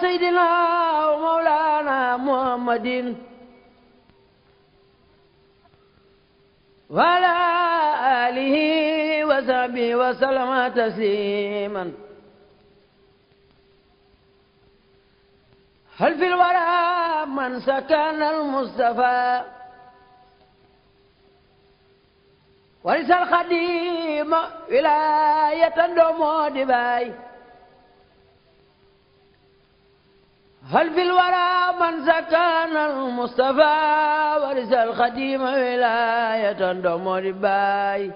سيدنا ومولانا محمد وعلى آله وصحبه وسلم تسليما هل في الورى من سكن المصطفى ورث الخديم ولاية دومو دباي هل في الورى من سكن المصطفى ورث الخديم ولاية دومو دباي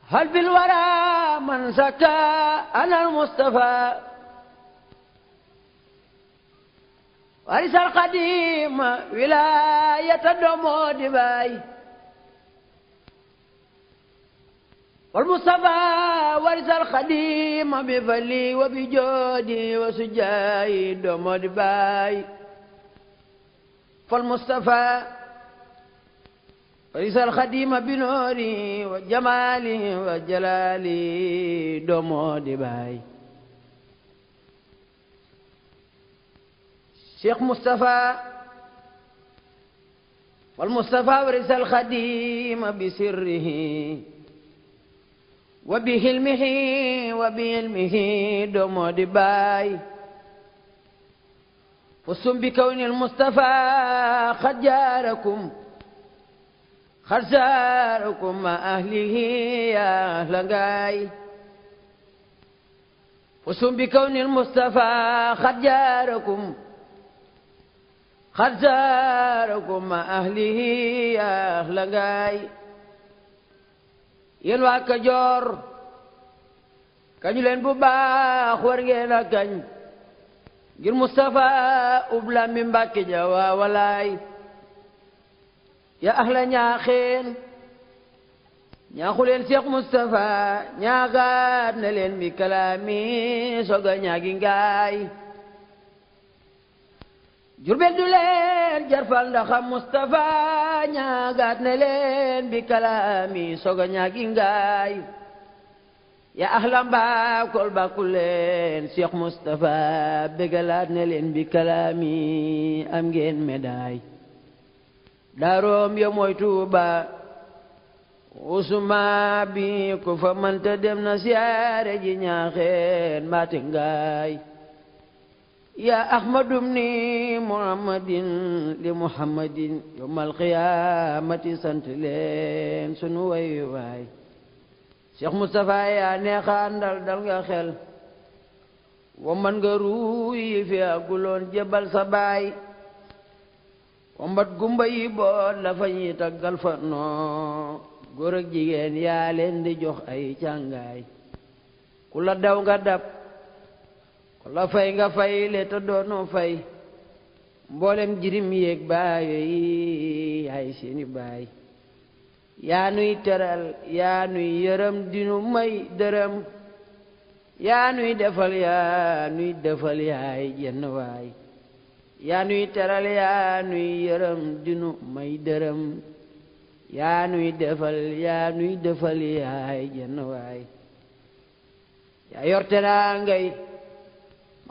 هل في الورى من سكن المصطفى ورث القديم ولاية دومو دباي والمصطفى ورث القديم بفلي وبجودي وسجاي دومو دباي فالمصطفى ورث القديم بنوري وجمالي وجلالي دومو دباي شيخ مصطفى والمصطفى ورث الخديم بسره وبحلمه وبعلمه دومو دباي فزتم بكون المصطفى قد جاركم قد زاركم مع أهله يا أهل غاي فزتم بكون المصطفى قد جاركم قد زاركم مع أهله يا أهل غاي yéen waa Kajoor kañu leen bu baax war ngeen a kañ ngir Mustafa ubla mi Mbàkke ja waa walaay ya ahla ñaaxeen ñaaxu leen Seex Mustafa ñaaxaat na leen bi kalaami soga ñaagi ngaay Jurbel du leen jarfal ndaxam Mustafa ñaagaat ne leen bi kalaami soga ñaagi ngaay ya ahla Mbakol bakul leen Cheikh Mustafa bégalaat ne leen bi kalaami am ngeen médaille daaroom ya mooy Tuuba usuma bi ku fa mënta dem na siyaare ji ñaaxeen maate ngaay يا أحمد بن محمد لمحمد يوم القيامة سنتلين سنوي واي شيخ مصطفى يا نيخان دال خل ومن غروي في أقولون جبل سباي ومبات غمباي بول لا فاني تاغال فنو غور ak jigen ya len di jox ay cangay kula daw nga dab la fay nga fay le te doonoo fay mboolem jirim yéeg baayo yi yaay seeni baay yaa nuy teral yaa nuy yërëm dinu may dërëm yaa nuy defal yaay jenn waay yaa nuy teral yaa nuy yërëm dinu may dërëm yaa nuy defal yaay jenn waay yaa yor teraangay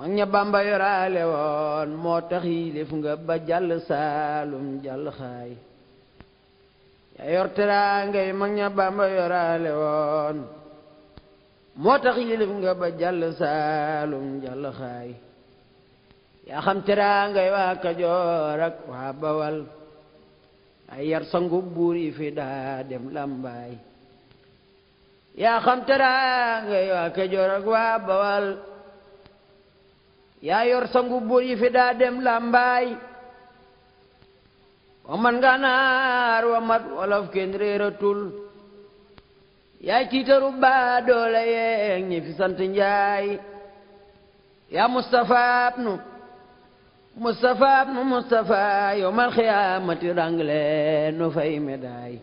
mag ña Bamba yoraale woon moo tax yilif nga ba jàll Saalum jàll xaay yaa yor teraangay mag ña Bamba yoraale woon moo tax yilif nga ba jàll Saalum jàll xaay yaa xam teraangay waa Kajoor ak waa Bawal ay yar sangu buur yi fi daa dem Lambaay yaa xam teraangay waa Kajoor ak waa Bawal yaa yor sangu buur yi fi daa dem Lambaay wa man Gànnaar wa mat wolof kenn réeratul yaay tiitaru baa doole yeeg ñi fi sant Njaay yaa Mustafa yawmal xiyaamati rangle no fay médaay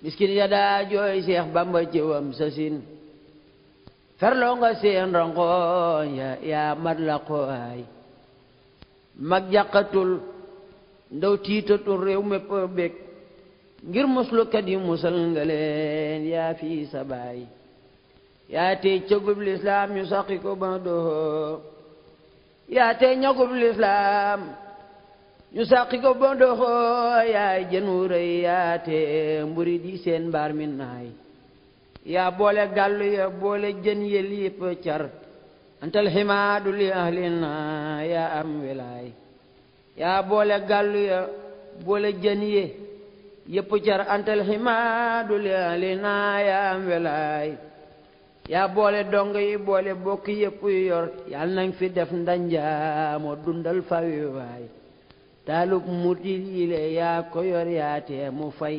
miskin ya daa jooy Seex Bamba ci wam sasin ferloo nga seen rongoñ yaa mat la qooy mag jàqatul ndaw tiitatul réew mépp bég ngir muslukat yi musal nga leen yaa fi sa baay yaa tey cëgub lislaam ñu saqi ko ba doxoo yaa tey ñagub lislaam ñu saqi ko ba doxoo yaay jën wu rëy yaa tey mburi di seen mbaar mi naay yaa boole gàllu ya boole jën yel yépp car antal ximaadu li ahlina yaa am wilaay yaa boole gàllu ya boole jën ye yépp car antal ximaadu li ahlina yaa am wilaay yaa boole dong yi boole bokk yépp yor yal nañ fi def ndanjaamoo dundal fawi waay taalub mutil yile yaa ko yor yaa tee mu fay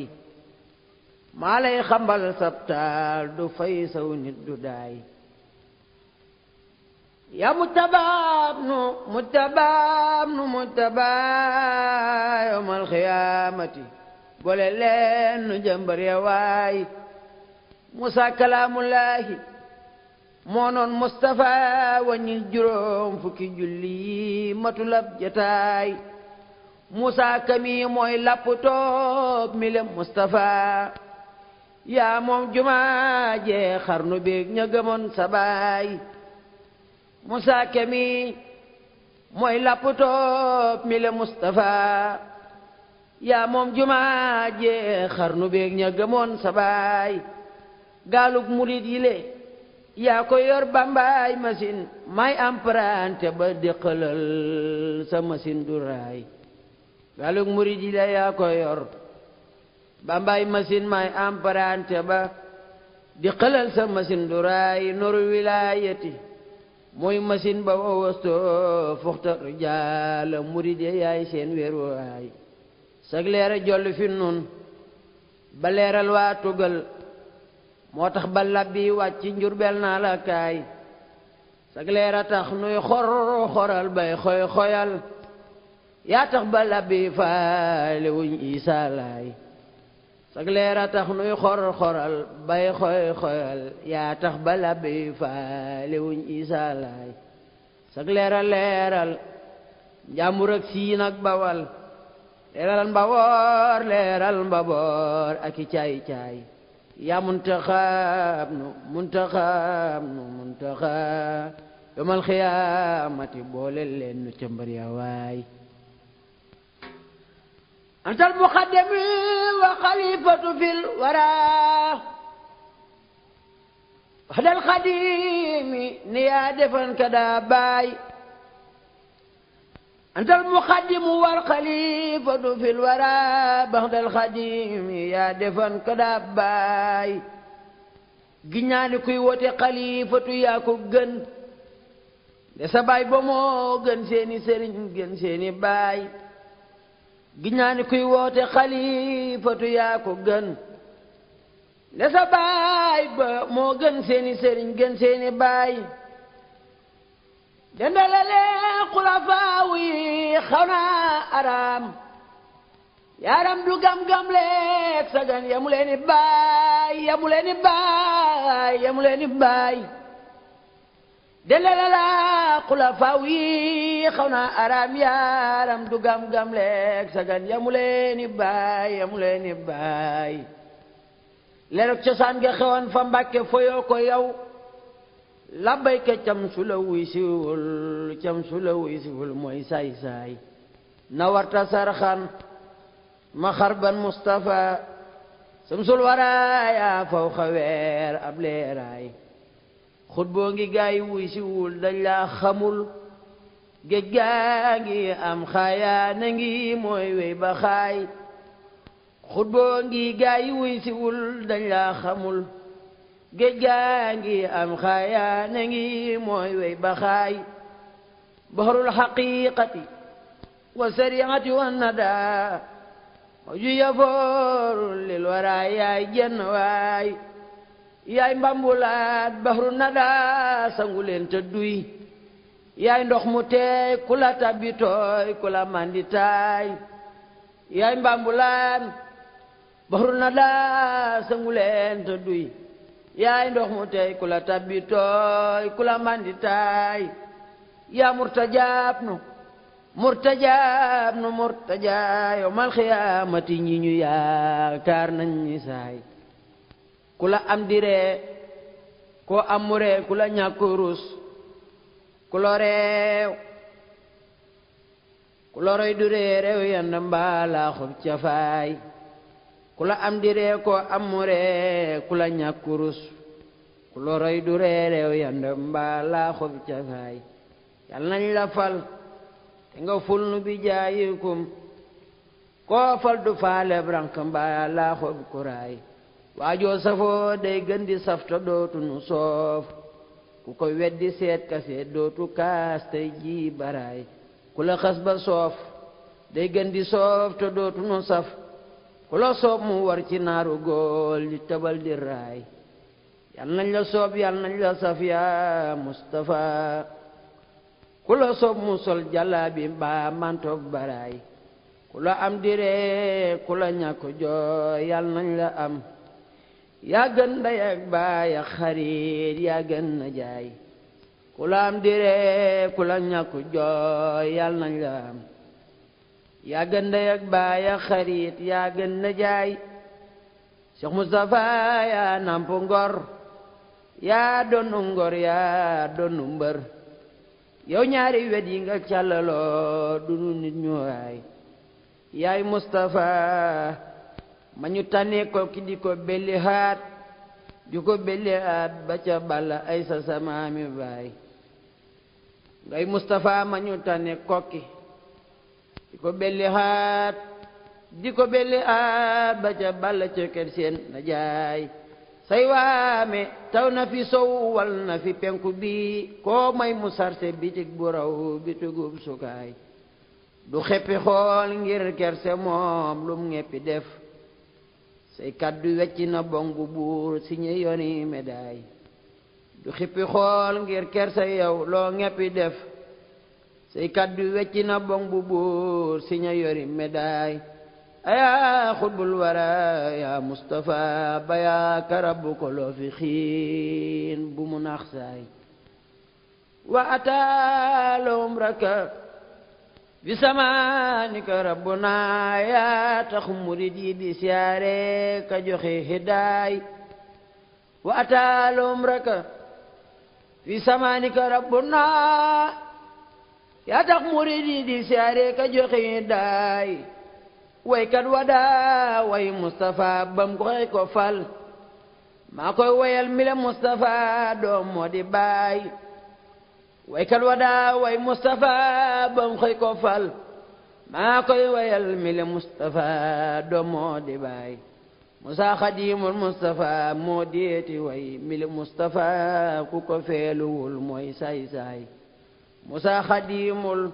maa lay xambal sab taal du fay saw nit du daay yaa mujtabaa yawmal xiyaamati boole leen nu jëmbar ya waay Musaa kalaamullaahi moo noon Mustafa waññil juróom fukki julli matulab jataay Musaa kami mooy lapp toog mi lem Mustafa yaa moom jumaa jee xarnu beeg ña gëmoon sa baay Musaa kami mooy lapp toog mi lem Mustafa yaa moom jumaa jee xarnu beeg ña gëmoon sa baay gaalug murit yile yaa ko yor bambaay machine may emprunté ba déqalal sa machine du raay gaalug murit yile yaa ko yor bambaay machine may emprunté ba déqalal sa machine du raay noru wilaayati mooy machine ba wawasto fuxta rijaala murit ya yaay seen weeru waay sag leera jolli fi nun ba leeral waa tugal moo tax ba labbi wàcc Njurbel naa la kaay sag leera tax nuy xoral bay xoyal yaa tax ba labbi faale wuñ Isaa Laay sag leera tax nuy xoral bay xoyal yaa tax ba labbi faale wuñ Isaa Laay sag leera leeral Njàmbur ak Siin ak Bawal leeral Mbaboor ak i caay yaa muntaxab nu yomal xiyaamati boole leen nu cëmbar ya waay antal muqaddami wa xalifatu fil wara waxdal xadimi ni yaa defan ka daa baay antal muqaddimu wal xalifatu fil wara baxdal xadimi yaa defan ka daa baay giñaani kuy wote xalifatu yaa ko gën de sa baay ba moo gën seeni sëriñ gën seeni baay giñaani kuy wote xalifatu yaa ko gën de sa baay ba moo gën seeni sëriñ gën seeni baay dendalale xulafaaw yi xaw naa araam yaaram du gam-gam leeg sagan yamu leeni baay dendalale xulafaaw yi xaw naa araam yaaram du gam-gam leeg sagan yamu leeni baay leerug cosaan nga xewoon fa Mbàkke foyoo ko yow labbayka cam su la wuy siwul mooy saay na warta sarxan ma xarban Mustafa samsul waraaya faw xaweer ab leeraay xutboo ngi gaay wuy siwul dañ laa xamul géej gaa ngi am xaayaana ngi mooy wey ba xaay xutboo ngi gaay wuy siwul dañ laa xamul géej gaa ngi am xaayaana ngi mooy wey ba xaay bahrul xaqiiqati wa sariati wa nada ma ju yafooru lil wara yaay jenn waay yaay mbambulaat bahru nada sangu leen te duy yaay ndox mu teey ku la tabbi tooy ku la mandi taay yaay mbambulaat bahru nada sangu leen te duy yaay ndox mu tey ku la tabbi tooy ku la mandi taay yaa murtajaa yawmal xiyaamati ñi ñu yaakaar nañ ni saay ku la am diree ko amure ku la ñàkk rus ku lo reew ku lo roy du ree reew yand mbaala xob cafaay ku la am di ree ko amure ku la ñàkk rus ku lo roy du ree reew yand mbaala xob cafaay yal nañ la fal te nga ful nu bi jaayikum koo fal du faale brank mbaala xob kuraay waajoo safoo day gën di saf te dootu nu soof ku ko weddi seet ka seet dootu kaas tey ji baraay ku la xas ba soof day gën di soof te dootu nu saf ku la soob mu war ci naaru góol di tëbal di raay yal nañ la soob yal nañ la saf yaa Mustafa ku la soob mu sol jàllaabi mbaa mantoog baraay ku la am diree ku la ñàkk jooy yal nañ la am yaa gën ndey ak baay ak xarit yaa gën na jaay ku la am diree ku la ñàkk jooy yal nañ la am yaa gën ndey ak baay ak xarit yaa gën na jaay Cheikh Moustapha yaa namp ngor yaa doonu ngor yaa doonu mbër yow ñaari wet yi nga càllaloo du nu nit ñu waay yaay Moustapha ma ñu tànnee ko ki di ko belli haat di ko belli haat ba ca balla ay sa samaami baay ngay Moustapha ma ñu tànnee kokki di ko belli haat di ko belli haat ba ca balla ca kër seen na jaay say waame taw na fi sow wal na fi penku bi koo may mu sarse bitig bu raw bitugub sukaay du xeppi xool ngir kerse moom lum ngeppi def say kaddu wecci na bong bu buur si ñe yoni médaille du xippi xool ngir kerse yow loo ngeppi def say kaddu wecci na bong bu buur si ñe yori médaille aya xutbul wara ya Mustafa baya karabu ko loo fi xiin bu mu nax saay wa ataalum raka bi samanika rabbuna yaa tax murid yi di siyaare ka joxe hidaay wa ataalum raka fi samanika rabbuna yaa tax murid yi di siyaare ka joxe hidaay waykat wada way Mustafa bam koy ko fal maa koy wayal mile Mustafa doom moo di baay waykat wada way Mustafa bam koy ko fal maa koy wayal mile Mustafa doom moo di baay Musa Xadimul Mustafa moo deeti way mile Mustafa ku ko feeluwul mooy saay saay Musa Xadimul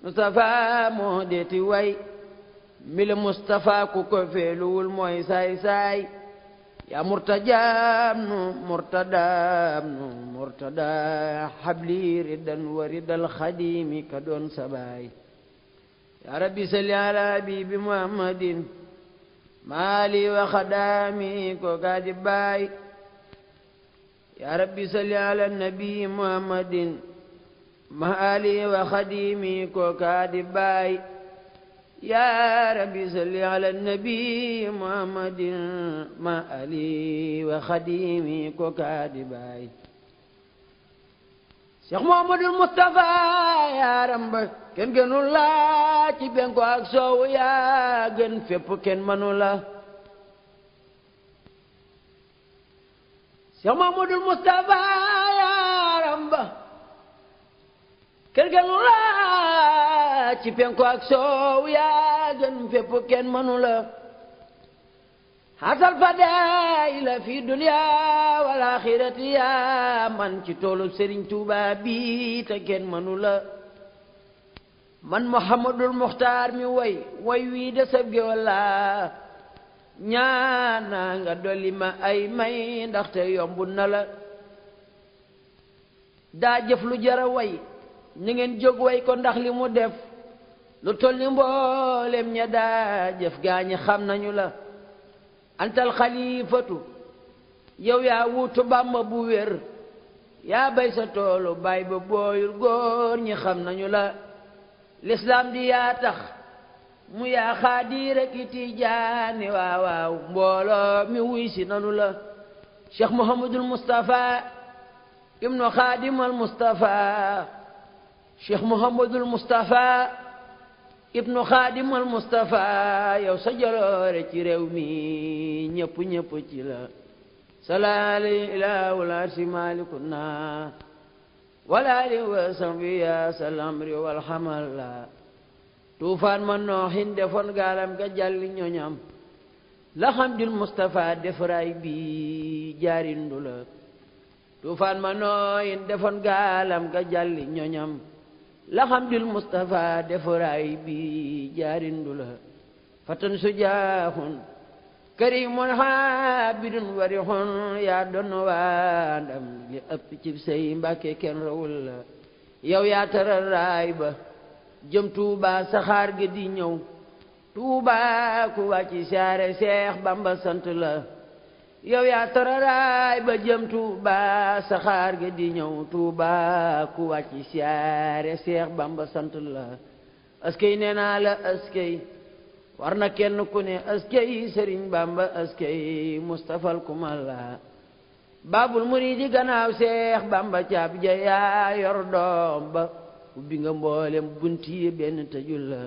Mustafa moo deeti way mile Mustafa ku ko feeluwul mooy saay saay yaa murtajaam nu murtadaam nu murtada habli ridan wa ridal xadimi ka doon sabaay yaa rabbi salli ala habibi muhammadin maali wa xadaami ko gaadi baay yaa rabbi salli ala nabi muhammadin maali wa xadimi ko gaadi baay yaa rabbi salli ala nabi muhammadin ma ali wa xadimi ko kaadi baay Cheikh Muhammadul Mustafa yaaram ba kenn gënu la ci benko ak soowu yaa gën fépp kenn mënu la Cheikh Muhammadul Mustafa yaaram ba kenn gënu la ci penku ak soow yaa gën fépp kenn mënu la hasal fadaila fi dunya wal axirati yaa man ci toolu Serigne Touba bi te kenn mënu la man Muhammadul Muxtaar mi way wii de sab ge walla ñaana nga dolli ma ay may ndaxte yombu na la daa jëf lu jara way ni ngeen jóg way ko ndax li mu def lu toll ni mboolem ña daa jëf gaañi xam nañu la antal xalifatu yow yaa wuutu Bàmba bu wér yaa bay sa toolu bay ba booyul góor ñi xam nañu la lislaam di yaa tax mu yaa xaadir ak Tijaani waaw waaw mbooloo mi wuy si nanu la Cheikh Mouhamadul Moustapha ibnu Xaadimal Moustapha Cheikh Mouhamadul Moustapha ibnu Xaadimal Moustapha yow sa jaloore ci réew mi ñëpp ñëpp ci la salaali ilaa wala si malikuna wala li wa sambi ya salamri wal xamala tuufaan ma nooxin defoon gaalam ga jalli ñoñam la xamdil Moustapha defaraay bi jaarindu la tuufaan ma nooxin defoon gaalam ga jalli ñoñam la xamdil Moustapha defaraay bi jaarindu la fatan sujaaxun karimun xaabidun warixun yaa doon waa ndam li ëpp ci say Mbàkke kenn rawul la yow yaa taral raay ba jëm Tuuba saxaar gi di ñëw Tuuba ku wàcci saare Seex Bamba sant la yow yaa taral raay ba jëm Tuuba saxaar gi di ñëw Tuuba ku wàcci saare Seex Bamba sant la askay nee naa la askay war na kenn ku ne askay Sëriñ Bamba askay Mustafal Kumala Babul Muridi gannaaw Seex Bamba caab ja yaa yor doom ba ubbi nga mboolem bunti benn tëjul la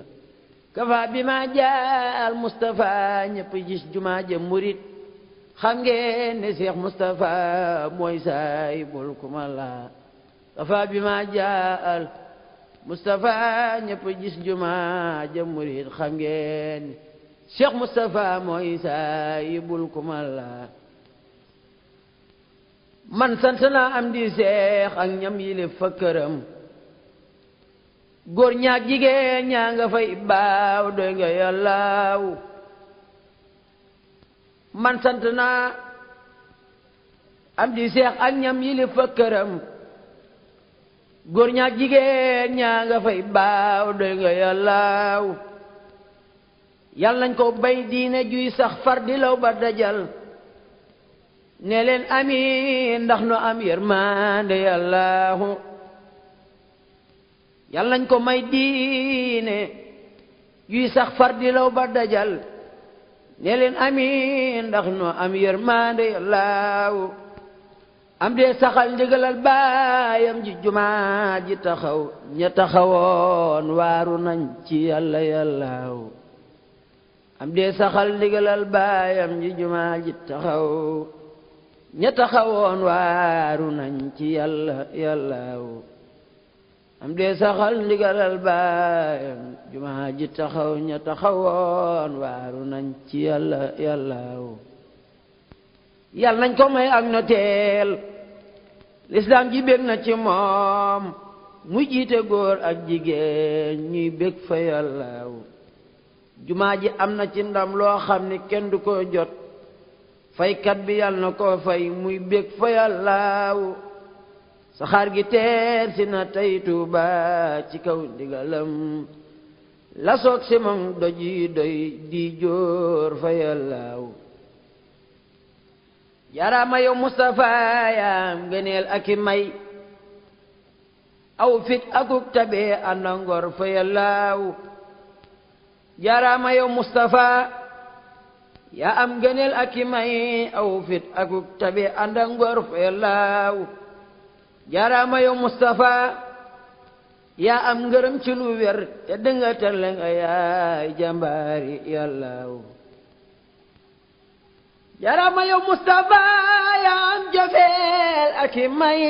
kafa bi ma jaal Mustafa ñëpp gis jumaa ja murit xam ngeen ne Seex Mustafa mooy saahibul Kumala kafa bi ma jaal Mustafa ñëpp gis jumaa ja murit xam ngeen Cheikh Mustafa mooy saahibul Kumala man sant naa am di Seex ak ñam yile fa këram góor ñaak jigéen ñaa nga fay baaw doy nga yàllaaw man sant naa am di Seex ak ñam yile fa këram góor ñaak jigéen ñaa nga fay baaw doy nga yàllaaw yal nañ ko bay diine juy sax far di law ba dajal ne leen amiin ndax nu am yërmande yàllaahu yal nañ ko may diine juy sax far di law ba dajal ne leen amiin ndax nu am yërmande yàllaahu am dee saxal ndigalal baayam ji jumaa ji taxaw ña taxawoon waaru nañ ci yàlla yàllaaw am dee saxal ndigalal baayam ji jumaa ji taxaw ña taxawoon waaru nañ ci yàlla yàllaaw am dee saxal ndigalal baayam jumaa ji taxaw ña taxawoon waaru nañ ci yàlla yàllaaw yàlla nañ ko may ak noteel lislaam ji bég na ci moom muy jiite góor ak jigéen ñuy bég fa yàllaaw jumaa ji am na ci ndam loo xam ni kenn du ko jot faykat bi yàlla na ko fay muy bég fa yàllaaw saxaar gi teer si na tey Tuuba ci kaw ndigalam la soog si moom doji doy di jóor fa yàllaaw jaaraama yow Mustafa yaam gëneel ak i may aw fit akuk tabe ànd ngor fa yàllaaw jaaraama yow Mustafa yaa am gëneel ak i may aw fit akuk tabe ànd ngor fa yàllaaw jaaraama yow Mustafa yaa am ngërëm ci lu wér te dënga tale nga yaay jàmbaari yàllaaw jaaraama yow Mustafa yaa am jofeel ak i may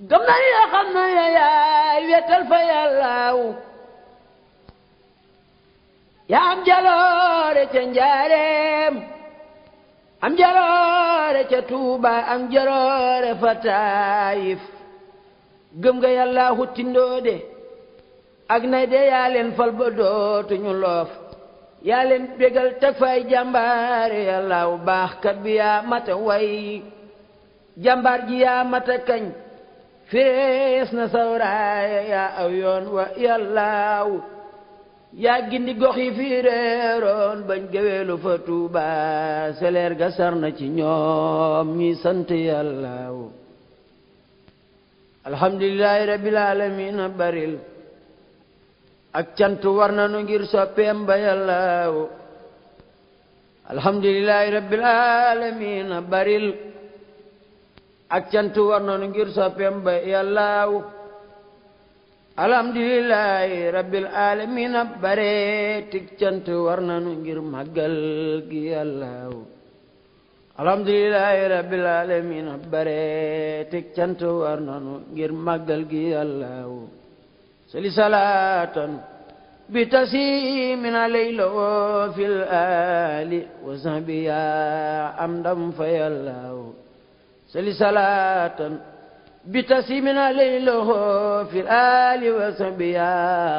gëm na ni xam na yaay wetal fa yàllaaw yaa am jaloore ca njaareem am jaloore ca Tuuba am jaloore fa Taayif gëm nga yàllaahu tindoode ak nay de yaa leen fal ba dootuñu loof yaa leen bégal teg fay jàmbaare yàllaaw baaxkat bi yaa mata way jàmbaar ji yaa mata kañ fees na sawraaya yaa aw yoon wa yàllaaw yaa gindi gox yi fi réeroon bañ géweelu fa Tuuba seleer ga sar na ci ñoom ñuy sant yàllaaw alhamdulillahi rabbil alamin baril ak cant war nanu ngir soppeem ba yàllaaw alhamdulillahi rabbil alamin baril ak cant war noonu ngir soppeem ba yàllaaw alhamdulillahi rabbil alamin bare tik cant war nanu ngir màggal gi yàllaaw alhamdulillahi rabbil alamin bare tik cant war nanu ngir màggal gi yàllaaw sali salatan bi tasimin alaylo fil ali wa sahbiya am ndam fa yàllaaw sali salatan bitasimin alaylo fil ali wa sahbiya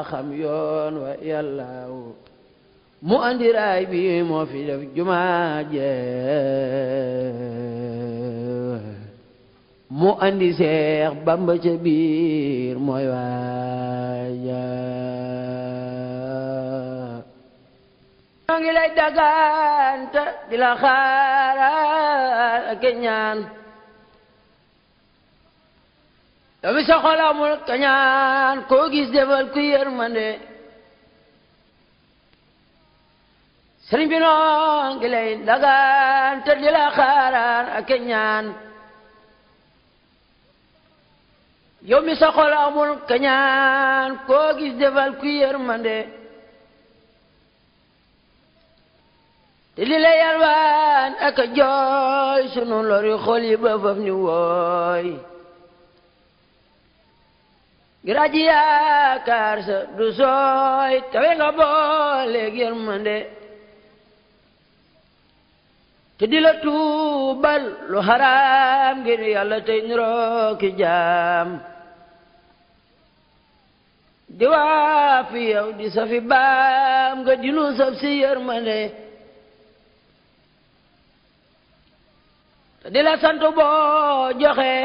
xam yoon wa yàllaaw mu andi raay bi moo fi def jumaa je mu andi Seex Bamba ca biir mooy waaja ñoo ngi lay daganta di la xaaral ak ñaan yow mi sa xol amul kañaan koo gis defal ku yërmande sëriñ bi noo ngi lay daganta di la xaaral ak ñaan yow mi sa xol amul kañaan koo gis defal ku yërmande te li la yalwaan ak a jooy sunu lori xol yi ba faf ñu wooy ngir aji yaakaar sa du sooy tawe nga booleeg yërmande te di la tuubal lu xaraam ngir yàlla tey niroo ki jaam di waa fi yow di safi baam nga dinu saf si yërmande te di la sant boo joxe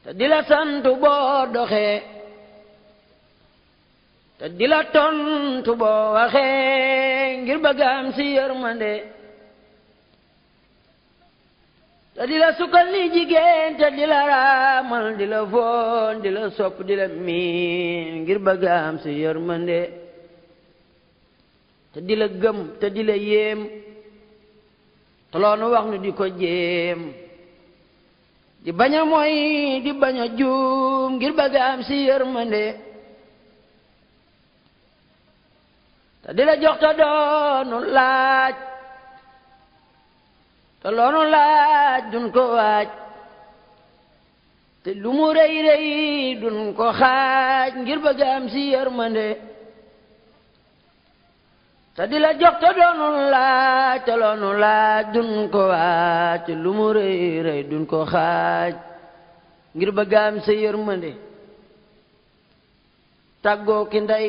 te di la sant boo doxe te di la tontu boo waxe ngir bëgg am si yërmande te di la sukkal ni jigéen te di la raamal di la foon di la sopp di la miin ngir bëgg am si yërmande te di la gëm te di la yéem te loonu wax nu di ko jéem di bañ a mooy di bañ a juum ngir bëgg am si yërmande te di la jox te doonu laaj te loonu laaj dun ko waaj te lu mu rëy rëy dun ko xaaj ngir bëgg am si yërmande te di la jox te doonu laaj te loonu laaj dun ko waaj te lu mu rëy rëy dun ko xaaj ngir bëgg am si yërmande tàggoo ki ndey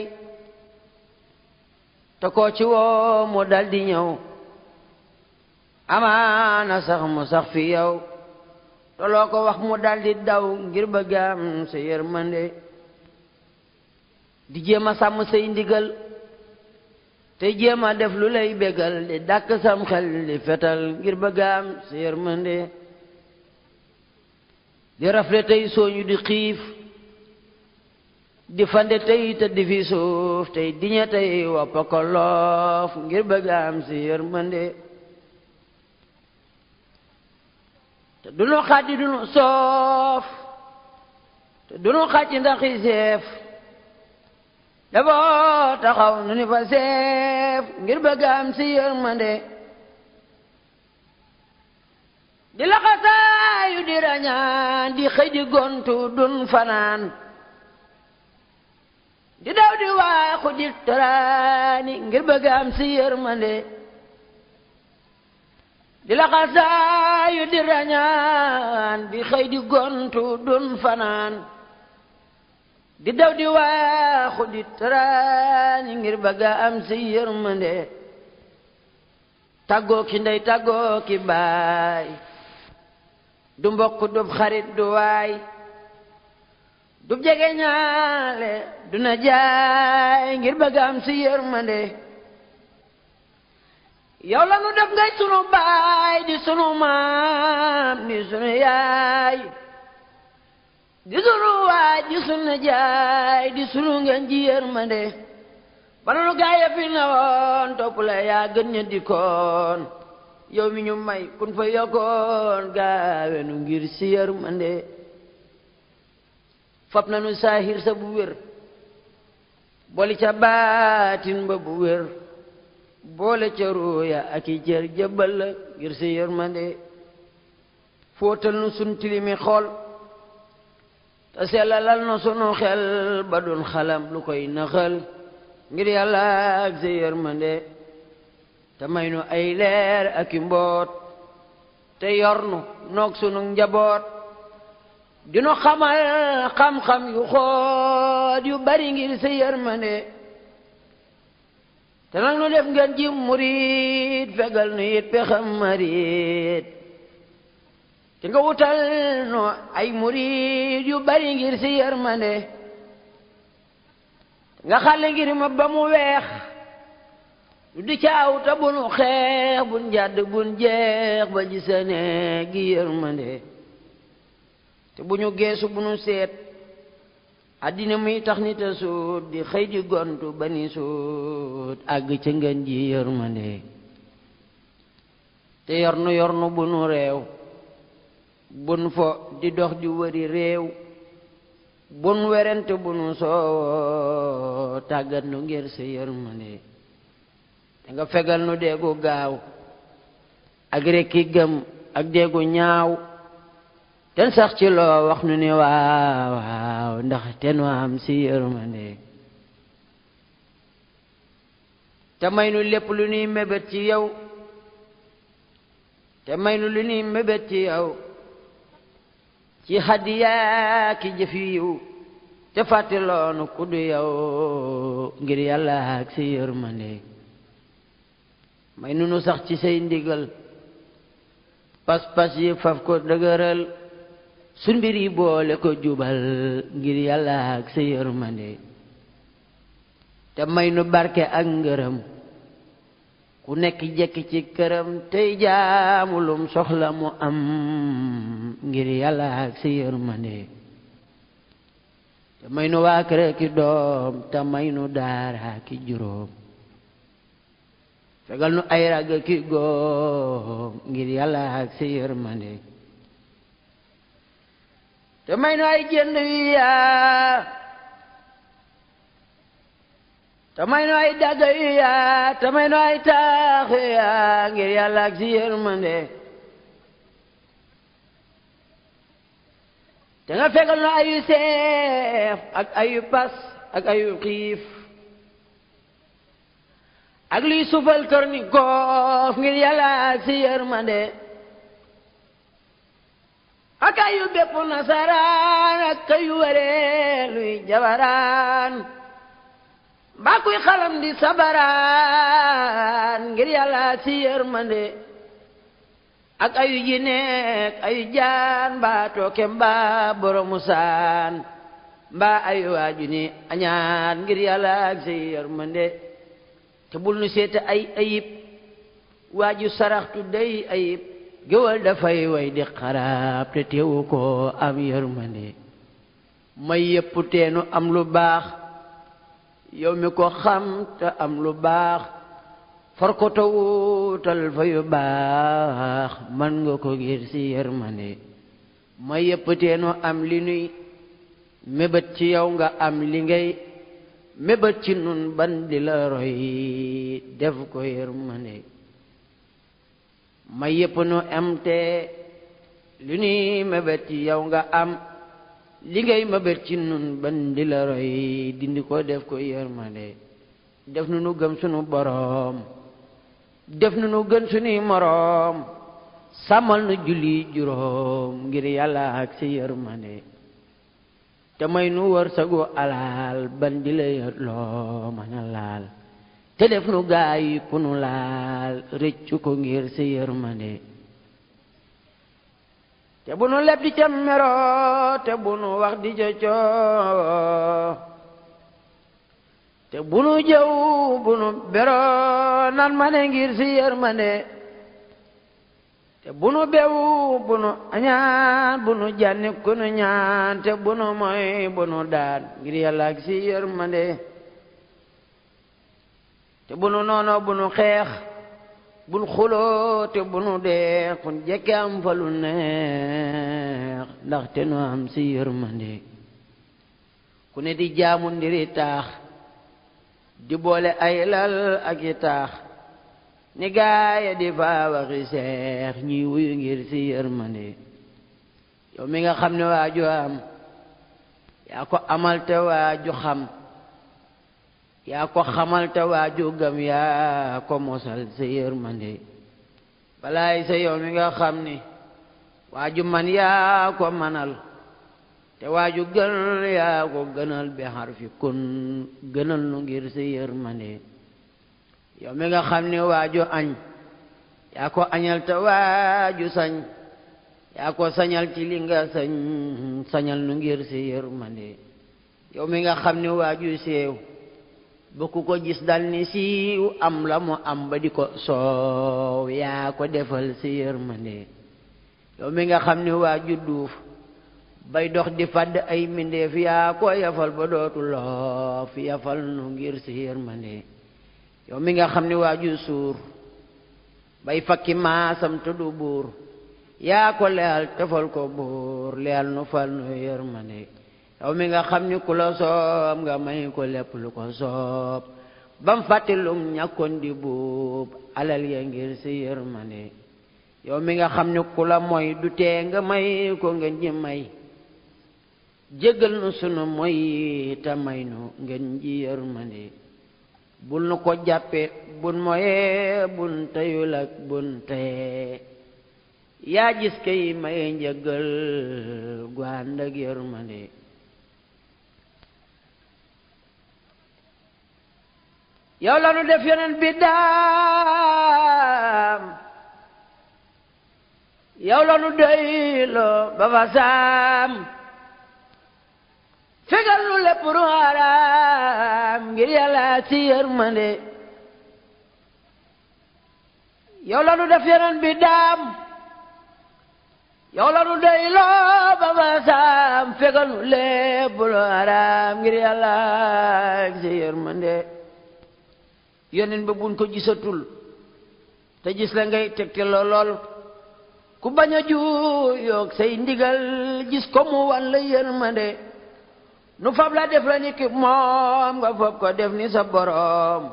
te koo ci woo mu dal di ñëw amaana sax mu sax fi yow te loo ko wax mu dal di daw ngir bëgg am sa yërmande di jéem a sàmm say ndigal te jéem a def lu lay bégal di dàkk sam xel di fetal ngir bëgg am sa yërmande di rafle tey sooñu di xiif di fande tey te di fi suuf tey diñe tey woppa ko loof ngir bëgg am si yërmande te dunu xaddi dunu soof te dunu xàcci ndax i seef daboo taxaw nu ni fa seef ngir bëgg am si yërmande di laxasaayu di rañaan di xëy di gontu dun fanaan di daw di waaxu di taraani ngir bëgg am si yërmande di laxasaayu di rañaan di xëy di gontu dun fanaan di daw di waaxu di taraani ngir bëgg am si yërmande tàggoo ki ndey tàggoo ki baay du mbokk du xarit du waay du jege ñaale du na jaay ngir bëgg am si yërmande yow la nu def ngay sunu baay di sunu maam di sunu yaay di sunu waay di sunu jaay di sunu ngeen ji yërmande bananu gaaya fi na woon topp la yaa gën ña dikkoon yow mi ñu may kun fa yokkoon gaawe nu ngir si yërmande fab nanu saahir sa bu wér boole ca baatin ba bu wér boole ca ruuya ak i jër jëbbal la ngir si yërmande fóotal nu sun tilimi xool te sellalal na sunu xel ba dun xalam lu koy naxal ngir yàlla ak sa yërmande te may nu ay leer ak i mboot te yor nu noog sunu njaboot dinu xamal xam-xam yu xoot yu bari ngir sa yërmande te nag nu def ngeen ji murit fegal nu it pexam marit te nga wutal nu ay murit yu bari ngir sa yërmande nga xale ngir ma ba mu weex lu di caaw te bu nu xeex bun jàdd bun jeex ba gisane gi yërmande te bu ñu geesu bu nu seet àddina muy tax nit a suut di xëy di gontu ba ni suut àgg ca ngeen ji yërmande te yor nu bu nu réew bun fo di dox di wëri réew bun werante bu nu soo tàggat nu ngir sa yërmande te nga fegal nu deegu gaaw ak rekki gëm ak deegu ñaaw ten sax ci loo wax nu ni waaw waaw ndax te nu am si yërmande te may nu lépp lu nuy mébét ci yow te may nu lu nuy mébét ci yow ci hadiya ki jëf yiw te fàttiloonu ku du yow ngir yàlla ak si yërmande may nu nu sax ci say ndigal pas-pas yi faf ko dëgëral sun mbir yi boole ko jubal ngir yàlla ak sa yërmande te may nu barke ak ngërëm ku nekk jekki ci këram tey jaamu lum soxla mu am ngir yàlla ak sa yërmande te may nu waa kër ki doom te may nu daara ki juróom fegal nu ay rag ki góom ngir yàlla ak sa yërmande te may nu ay jënd yu yaa te may nu ay dagga yu yaa te may nu ay taax yu yaa ngir yàlla ak sa yërmande te nga fegal nu ayu seef ak ayu pas ak ayu xiif ak luy sufal kër ni goof ngir yàlla ak si yërmande ak ayu bépp nasaraan ak ayu waree luy jabaraan mbaa kuy xalam di sabaraan ngir yàlla ak si yërmande ak ayu jineek ayu jaan mbaa tooke mbaa boromu saan mbaa ayu waaju ni añaan ngir yàlla ak si yërmande te bul nu seete ay ayib waaju saraxtu day ayib géwal dafay way di xaraab te teewu ko am yërmande may yépp teenu am lu baax yow mi ko xam te am lu baax far ko te wuutal fa yu baax man nga ko ngir si yërmande may yépp teenu am li nuy mébét ci yow nga am li ngay mébét ci nun ban di la roy def ko yërmande may yépp nu am te li nuy mébét ci yow nga am li ngay mébét ci nun ban di la roy dindi ko def ko yërmande def nu nu gëm sunu boroom def nu nu gën sunuy moroom sàmmal nu julli juróom ngir yàlla ak si yërmande te may nu wërsëgu alal ban di la yët loo mën a laal te def nu gaay ku nu laal rëccu ko ngir sa yërmande te bu nu leb di ca mero te bu nu wax di ca coo te bu nu jëw bu nu bero nan ma ne ngir si yërmande te bu nu bew bu nu añaan bu nu jànni ku nu ñaan te bu nu moy bu nu daan ngir yàlla ak si yërmande te bu nu noonoo bu nu xeex bu nu xuloo te bu nu deex kun jekke am fa lu neex ndaxte nu am si yërmande ku ne di jaamu ndiri taax di boole ay lal ak i taax ni gaaya di faa waxi seex ñuy wuyu ngir si yërmande yow mi nga xam ne waaju am yaa ko amal te waaju xam yaa ko xamal te waaju gëm yaa ko mosal si yërmande balaay sa yow mi nga xam ni waaju man yaa ko manal te waaju gën yaa ko gënal bi xarfi kun gënal nu ngir si yërmande yow mi nga xam ni waaju añ yaa ko añal te waaju sañ yaa ko sañal ci li nga sañ sañal nu ngir si yërmande yow mi nga xam ni waaju seew ba ku ko gis dal ni siiw am la mu am ba di ko soow yaa ko defal si yërmande yow mi nga xam ni waaju duuf bay dox di fadd ay mindeef yaa ko yafal ba dootu loof yafal nu ngir si yërmande yow mi nga xam ni waaju suur bay fakki maasam tuddu buur yaa ko leyal tefal ko buur leyal nu fal nu yërmande yow mi nga xam ni ku la soob nga may ko lépp lu ko soob bam fàttilum ñàkkoon di buub alal ya ngir si yërmande yow mi nga xam ni ku la mooy du tee nga may ko ngeen ji may jéggal nu sunu mooy te may nu ngeen ji yërmande bul nu ko jàppe bun moye bun teyul ak bun teye yaa gis kay maye njëggal gu ànd ak yërmande yow la nu def yeneen bi daam yow la nu doyloo ba fa saam fegal nu lépp lu haram ngir Yàlla si yërmande yow la nu def yeneen bi daam yow la nu doyloo ba fa saam fegal nu lépp lu haram ngir Yàlla si yërmande yoneen ba buñ ko gisatul te gis la ngay tegte lool ku bañ a juuyoog say ndigal gis ko mu wan la yërmande nu fab la def la ni ki moom nga fab ko def ni sa boroom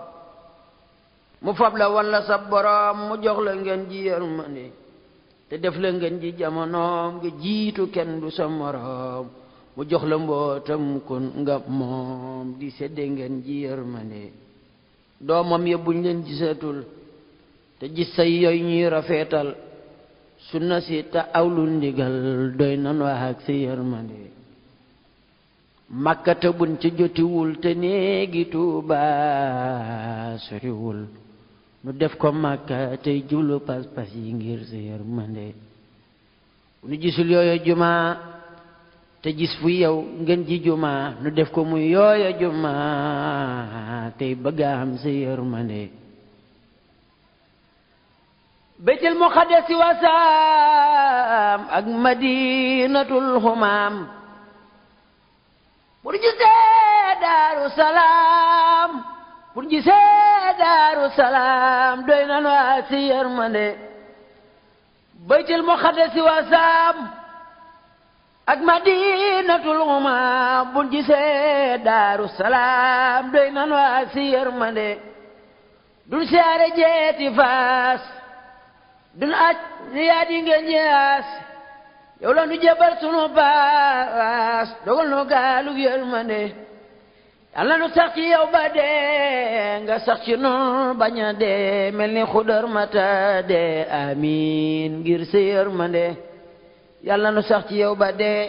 mu fab la wan la sa boroom mu jox la ngeen ji yërmande te def la ngeen ji jamonoom nga jiitu kenn du sa moroom mu jox la mbootam kun nga moom di sedde ngeen ji yërmande doomam ya buñ leen gisatul te gis say yooyu ñuy rafetal sunna si te awlu ndigal doy nan wax ak si yërmande makkata buñ ci jotiwul te néegi Tuuba soriwul nu def ko makka tey jublu pas-pas yi ngir si yërmande bu nu gisul yooyu juma te gis fu yow ngeen ji juma nu def ko muy yooya juma tey bëgg am si yërmande Baytul Muqaddas wasaam ak Madinatul Xumaam pour gisee Daaru Salaam pour gisee Daaru Salaam doy na waa si yërmande Baytul Muqaddas wasaam ak Madinatul Xumaam pour gisee Daaru Salaam doy na waa si yërmande dun siyaare jeeti Faas dun aj ni yaa di ngeen ñaas yow la nu jébal sunu baas dogal nu gaalug yërmande yàlla nu sax ci yow ba dee nga sax ci nun bañ a dee mel ni Xudar mata dee amiin ngir sa yërmande yàlla nu sax ci yow ba dee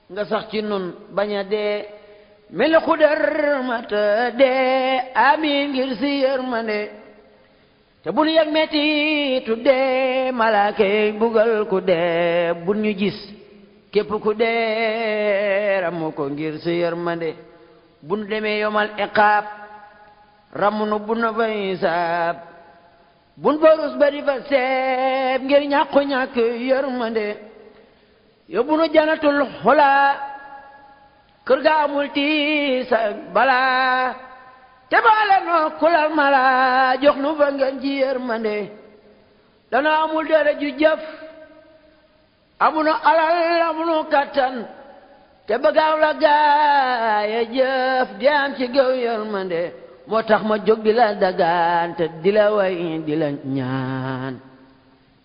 nga sax ci nun bañ a dee mel ni Xudar mata dee amiin ngir sa yërmande te bu nu yëg metti tu dee malaaka yi bugal ku dee bu ñu gis képp ku dee ramu ko ngir sa yërmande bu nu demee yomal iqaab ramu nu bu nu fa hisaab bu nu fa rus ba di fa seeb ngir ñàkk yërmande yóbbu nu janatul xulaa kër ga amul tiis ak balaa te baale noo kulal mala jox nu ba ngeen ji yërmande dana amul dara ju jëf amunu alal amunu kattan te bëggaaw la gaaya jëf di am ci géew yërmande moo tax ma jóg di la dagaan te di la way di la ñaan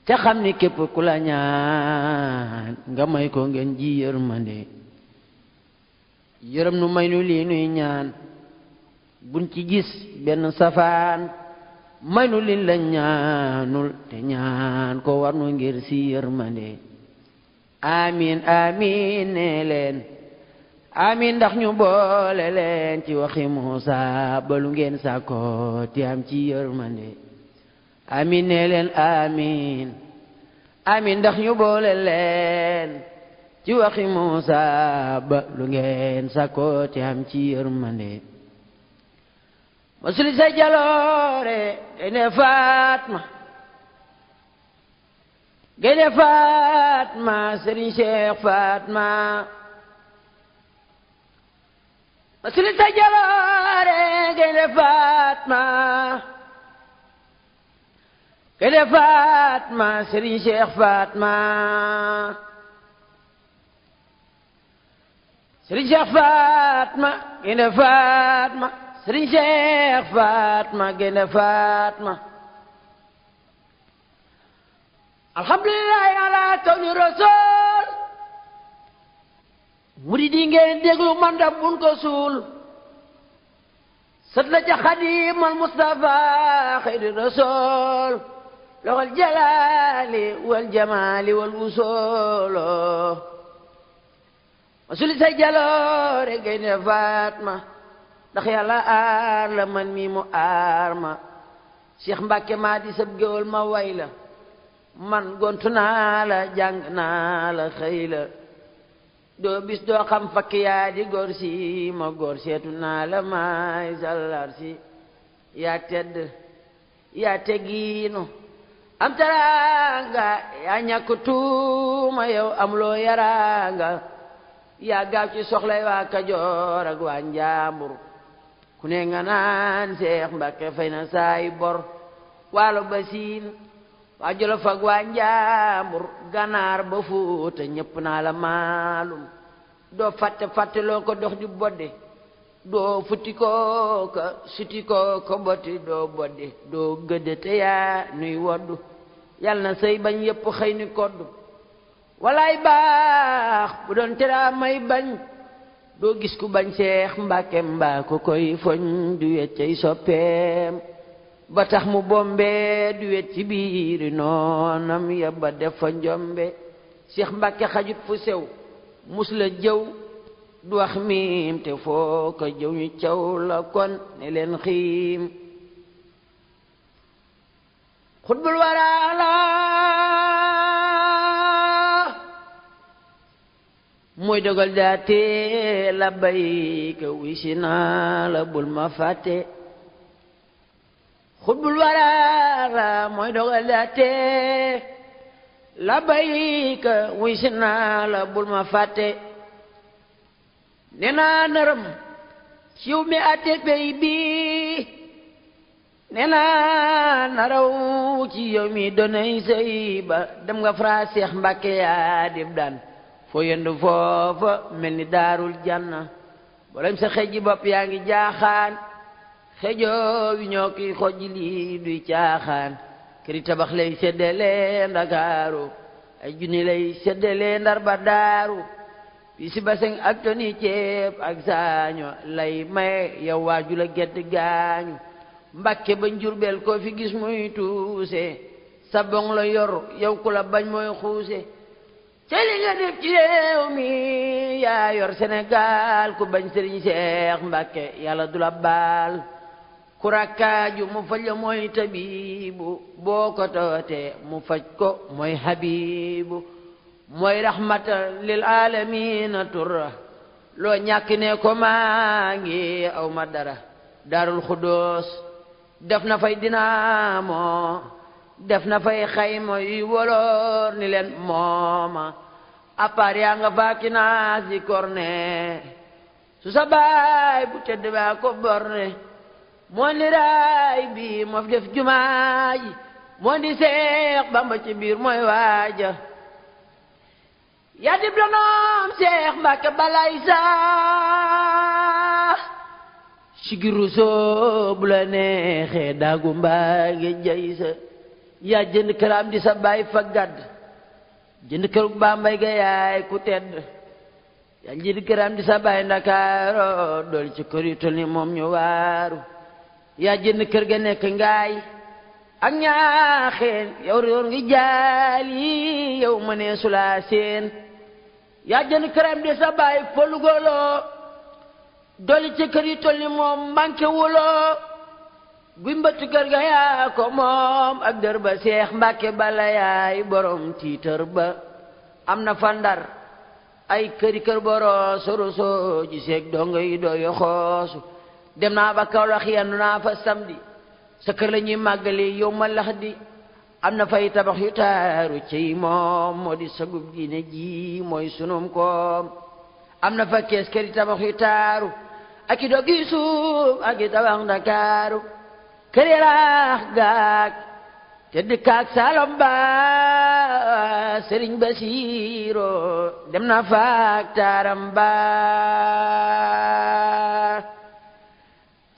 te xam ni képp ku la ñaan nga may ko ngeen ji yërmande yërëm nu may nu lii nuy ñaan buñ ci gis benn safaan may nu liñ la ñaanul te ñaan ko war nu ngir si yërmande amin amin ne leen amin ndax ñu boole leen ci waxi Muusa balu ngeen sàkko te am ci yërmande amin ne leen amin amin ndax ñu boole leen ci waxi Muusa balu ngeen sàkko te am ci yërmande masuli sa jaloore Gaynde Fatma Gaynde Fatma Serigne Cheikh Fatma masuli sa jaloore Gaynde Fatma Gaynde Fatma Serigne Cheikh Fatma Serigne Cheikh Fatma Gaynde Fatma Serigne Cheikh Fatma Gaynde Fatma alhamdulillahi ala kawni rasul murid yi ngeen déglu man da bun ko suul sët la ca Xadimal Mustafa xayri rasul loxol jalali wal jamali wal usolo masuli sa jaloore Gaynde Fatma ndax yàlla aar la man mi mu aar ma Cheikh Mbacke maa di sab géwal ma way la man gontu naa la jàng naa la xëy la doo bis doo xam fakk yaa di góor si ma góor seetu naa la maay sallar si yaa tedd yaa teggiinu am teraanga yaa ñàkk tuuma yow am loo yaraanga yaa gaaw ci soxlay waa Kajoor ak waa Njaambur ku ne nga naan Seex Mbàkke fay na saay bor waalo ba siin waa Jolof ak waa Njaambur Ganaar ba Fuuta ñépp naa la maalum doo fàtte fàtte loo ko dox di bodde doo futti koo ka suti koo ko botti doo bodde doo gëdde te yaa nuy woddu yal na sëy bañ yépp xëy ni koddu walaay baax bu doon tera may bañ doo gis ku bañ Seex Mbàkke mbaa ko koy foñ du wet cay soppeem ba tax mu bombe du wet ci biiri noonam ya ba def fa njombe Seex Mbàkke xajut fu sew mus la jëw du wax miim te foo ko jëw ñu caw la kon ne leen xiim xutbul waraala mooy dogal daate labbayka wisi naa la bul ma fàtte xutbul waraala mooy dogal daate labbayka wisi naa la bul ma fàtte nee naa nërëm ciw mi ate pey bi nee naa naraw ci yow mi donay sëy ba dem nga fra Seex Mbàkke yaa dib daan foo yendu foofa mel ni daarul janna boolem sa xëjji bopp yaa ngi jaaxaan xëjoo wi ñoo ki xojji lii duy caaxaan këri tabax lay seddale Ndakaaru ay junni lay seddale Ndar ba daaru bi si baseng ak toni ceeb ak saaño lay may yow waaju la gedd gaañu Mbàkke ba Njurbel koo fi gis muy tuuse sabong la yor yow ku la bañ mooy xuuse te li nga def ci réew mi yaa yor Sénégal ku bañ Sëriñ Seex Mbàkke yàlla du la baal ku rakkaaju mu faj la mooy tabibu boo ko toote mu faj ko mooy habibu mooy rahmatan lil alamina turra loo ñàkk ne ko maa ngi aw ma dara Daarul Xuddoos def na fay dinaamo def na fay xayma yuy woloor ni leen mooma appaar yaa nga faaki naas di korne su sa baay bu tedd baa ko borne moo di raay bi moo fi def jumaa ji moo di Seex Bamba ci biir mooy waaja yaa dib donoom Seex Mbàkke balay saa sigiru soo bu la neexee daagu mbaa nge jay sa yaa jënd këram di sa baay fa gàdd jënd kërug Bambay ga yaay ku tedd yaa jënd këram di sa baay Ndakaaro dool ci kër yu tol ni moom ñu waaru yaa jënd kër ga nekk ngaay ak ñaaxeen yow réer ngi jaali yow ma nee sulaa seen yaa jënd këram di sa baay folugolo dool ci kër yu tol ni moom manqué wuloo guy mbëtt kër ga yaa ko moom ak dër ba Seex Mbàkke bala yaay borom tiitër ba am na fa Ndar ay këri kër boro soroso ji seeg dongo yi dooyo xoosu dem naa ba Kawlax yendu naa fa samedi sa kër la ñuy màggali yow ma lax di am na fay tabax yu taaru ciy moom moo di sagub diine ji mooy sunum koom am na fa kees këri tabax yu taaru ak i doggi suuf ak i tabax Ndakaaru këri raax gaag te dëkkaak Saalom ba Sëriñ Basiiro dem na faak taaram ba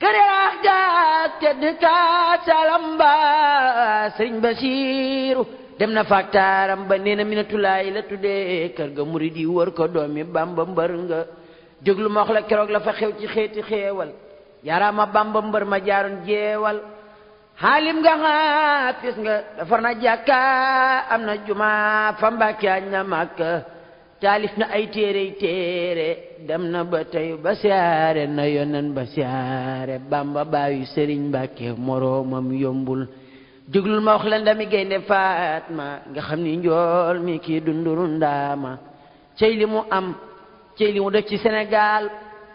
këri raax gaag te dëkkaak Saalom ba Sëriñ Basiiro dem na faak taaram ba nee na Minatulaay la tuddee kër ga murid yi wër ko doomi Bamba mbër nga jóglu ma wax la keroog la fa xew ci xeeti xeewal yaaraama Bamba mbër ma jaaroon jeewal xaalim nga xaafis nga defar na jàkka am na juma fa Mbàkke añ na Makka taalif na ay téere dem na ba tey ba siyaare na yonen ba siyaare Bamba baayu Sëriñ Mbàkke moroomam yombul jóglul ma wax la ndami gaynde Faatma nga xam ni njool mi kii dunduru ndaama cey li mu am cey li mu def ci Sénégal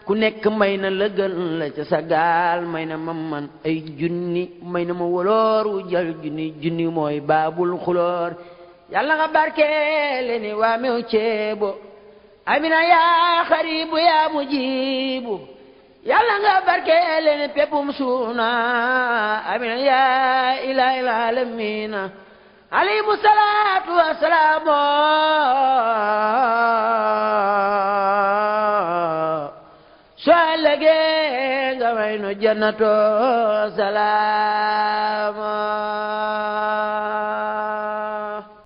ku nekk may na la gën la ca sa gaal may na ma man ay junni may na ma woloor wu jël junni mooy baabul xuloor yàlla nga barkeele ni waa mew ceebo amina yaa xaribu yaa mujibu yàlla nga barkeele ni peppum suuna amina yaa ilaahil aalamiina alayhimu salaatu wa salaamu soo lëgee nga may nu jannato salaama